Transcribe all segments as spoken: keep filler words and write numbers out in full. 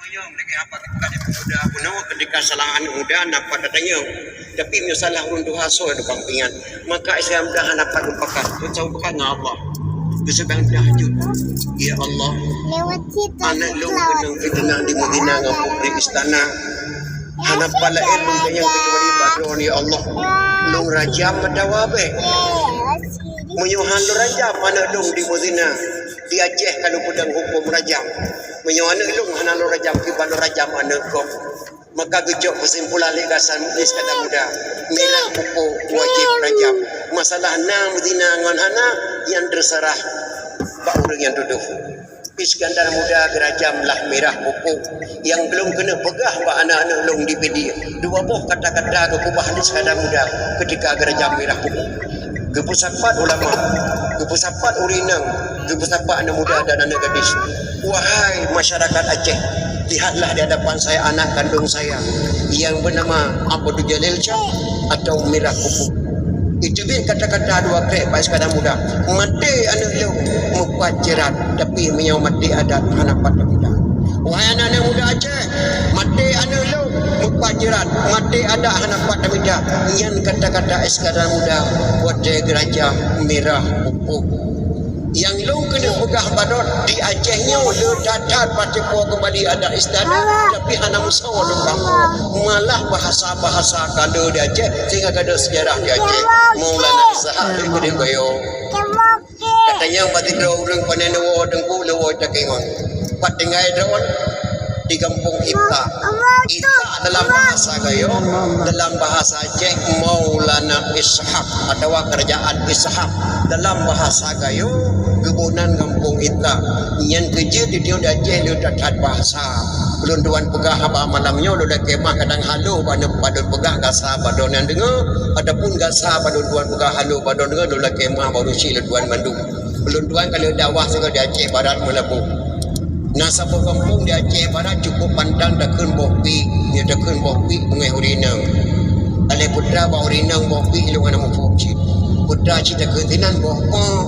Lagèe haba geupeugah lé pemuda bunoe, ketika salah aneuk muda na pat tatanyong. Tapi meunyoe salah ureueng tuha, soe tukang peuingat? Maka Islam dah hana pat geupakat. Soe pakat ngon Allah. Geuseubang tahajud. Ya Allah, aneuk lôn keunong fiteunah di Madinah ngon putri istana. Hana pat laén lôn tanyong keucuali bak Droeneuh, ya Allah. Lôn rajam atawa bèk? Meunyoe han lôn rajam aneuk lôn di Madinah, di Aceh ka lôn peudong hukôm rajam. Meunyoe aneuk lôn hana lôn rajam, kiban lôn rajam aneuk gob. Maka geucok keusimpulan lé Hasan Iskandar Muda, mirah pupuk wajéb rajam. Masalah na meuzina ngon hana, nyan teuseurah bak ureueng nyang tudoh. Iskandar Muda geurajam lah mirah pupuk. Nyang lôn keuneuk peugah bak aneuk-aneuk lôn di Pidie, dua boh kata-kata geukeubah lé Iskandar Muda keutika geurajam mirah pupuk. Geupeusapat ulama, geupeusapat ureueng inong, geupeusapat aneuk muda dan aneuk gadis. Wahai masyarakat Aceh, lihatlah di hadapan saya anak kandung saya yang bernama Abdul Jalil Syah atau Mirah Pupuk. Itu bit kata-kata dua krek bak Iskandar Muda. Maté aneuk lôn meupat jeurat, tapi meunyoe maté adat hana pat tamita. Wahai aneuk-aneuk muda Aceh, maté aneuk lôn meupat jeurat, maté adat hana pat tamita. Nyan kata-kata Iskandar Muda watèe geurajam Mirah Pupuk. Nyang lôn keuneuk peugah bak droe, di Aceh nyoe le that-that patéh po keumbali adat istana, tapi hana meusoe lôn bangga. Malah bahasa-bahasa ka le di Aceh, sehingga ka ada sejarah di Aceh. Maulana Ishak lé keudéh bayo. Katanyong bak sidroe ureueng panen neuwoe teungku, neuwoe takingon. Pat tinggai droe? Di gampông Ita. Ita dalam bahasa Gayo, dalam bahasa Aceh Maulana Ishak atawa Kerajaan Ishak. Dalam bahasa Gayo, geuboh nan gampông Ita. Nyan keujeuet di Aceh le that-that bahasa. Ulôn tuan peugah haba malam nyoe, lôn lakèe meu'ah kadang halo bak droeneuh peugah gasa bak droeneuh nyang deungö, ataupun gasa bak lôn tuan peugah halo bak droeneuh, lôn lakèe meu'ah bak ureueng chik lôn tuan mandum. Ulôn tuan ka lheueh dakwah sigoe di Aceh Barat Meulaboh. Na saboh gampông di Aceh Barat cukup pantang takheun boh piek, nyoe takheun boh piek beungèh ureueng inong. Alah peue teuma bak ureueng inong boh piek lôn hana muphom cit. Peue teuma cit takheun sinan boh pok.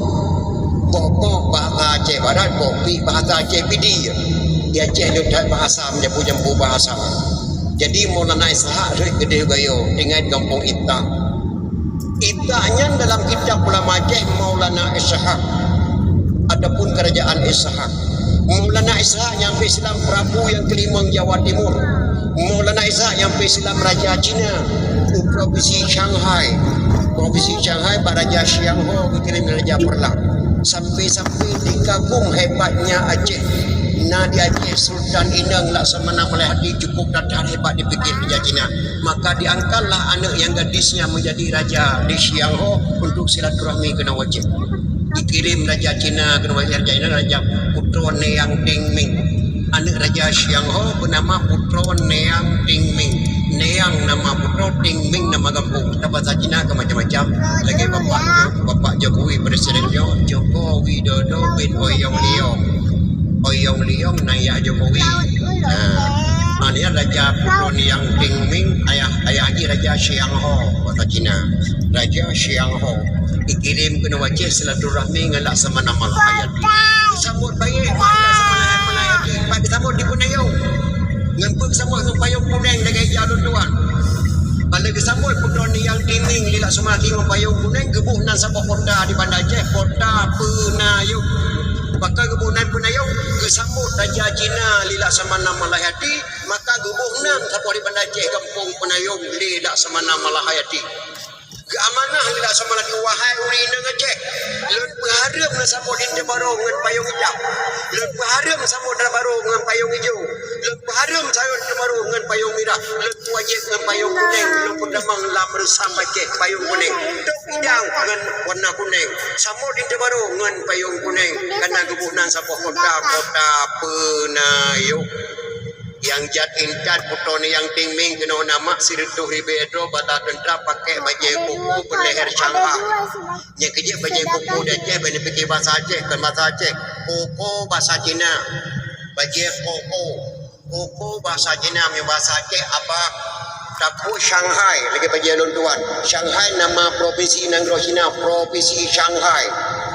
Boh pok bahasa Aceh Barat, boh piek bahasa Aceh Pidie. Di Aceh le that bahasa, meujampu-jampu bahasa. Jadi Maulana Ishak rhot keudéh Gayo, tinggai di gampông Ita. Ita nyan dalam kitab ulama Aceh Maulana Ishak ataupun Kerajaan Ishak. Maulana Ishak nyang peusilam Prabu nyang keulimong Jawa Timur. Maulana Ishak nyang peusilam Raja Cina u provinsi Shanghai. Provinsi Shanghai bak Raja Xiangho geukirém Raja Perla. Sampai-sampai dikagum hebatnya Aceh. Na di Aceh Sultan Inong Laksamana Malayhati cukup that-that hebat dipikir Raja Cina. Maka diangkatlah aneuk nyang gadisnya menjadi raja di Xiangho untuk silaturahmi keunoe u Aceh. Dikirém Raja Cina keunoe u Aceh, Raja Cina, Raja Putroe Neang Tingming. Aneuk Raja Xiangho beunama Putroe Neang Tingming. Neang nama putroe, Tingming nama gampông. Bahasa Cina ka macam-macam. Lagèe bapak, bapak Jokowi, presiden nyoe, Joko Widodo bin Oyong Liong. Oyong Liong nyan yah Jokowi. Nah, nah, nyan Raja Putroe Neang Tingming, ayah, ayah jih Raja Xiangho, bahasa Cina. Raja Xiangho. Dikirém keunoe u Aceh silaturahmi ngon Laksamana Malayhati. Disambot baik, Laksamana Malayhati. Pat disambot di Peunayong. Ngon peue geusambot ngon payong kunèng lagèe ija lôn tuan. Bak lheueh geusambot Putroe Neang Tingming lé Laksamana ngon payong kunèng, geuboh nan saboh kota di Banda Aceh, Kota Peunayong. Pakon geuboh nan Peunayong, geusambot Raja Cina lé Laksamana Malayhati, maka geuboh nan saboh di Banda Aceh, gampông Peunayong lé Laksamana Malayhati. Geuamanah lé Laksamana Malayhati, wahai ureueng inong Aceh, lôn peuhareuem ngon sambot linto barô ngon payong itam. Lôn peuhareuem sambot linto barô ngon payong ijo. Lôn peuhareuem sambot linto barô ngon payong mirah. Lôn peuwajéb ngon payong kunèng. Lôn peutamong lam reusam Aceh payong kunèng. Tôp idang ngon warna kunèng. Sambot linto barô ngon payong kunèng. Kana geuboh nan saboh kota, Kota Peunayong. Nyang jat intat Putroe Neang Tingming keunoe na mak sireutôh ribèe droe bata teuntra pakèk bajèe koko beulahèe Shanghai. Nyang keujeuet bajèe koko di Aceh, bèk neupike bahasa Aceh, kon bahasa Aceh. Koko bahasa Cina. Bajèe koko. Koko bahasa Cina, meunyoe bahasa Aceh apa? Tapue Shanghai, lagèe bajèe lôn tuan. Shanghai nama provinsi nanggroe Cina, Provinsi Shanghai.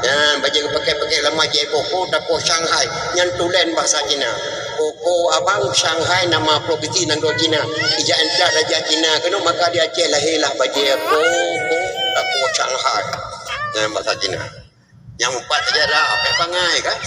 Nyan, bajèe geupakèk-pakèk lam bajèe koko, tapue Shanghai. Nyan tulen bahasa Cina. Koko Oh, abang, Shanghai nama provinsi nanggroe Cina. Ijak intat raja Cina keunoe, maka di Aceh lahé lah bajée Po, Po, Po Shanghai. Nyan bahasa Cina. Nyang meupat saja dah, apai bangai kan?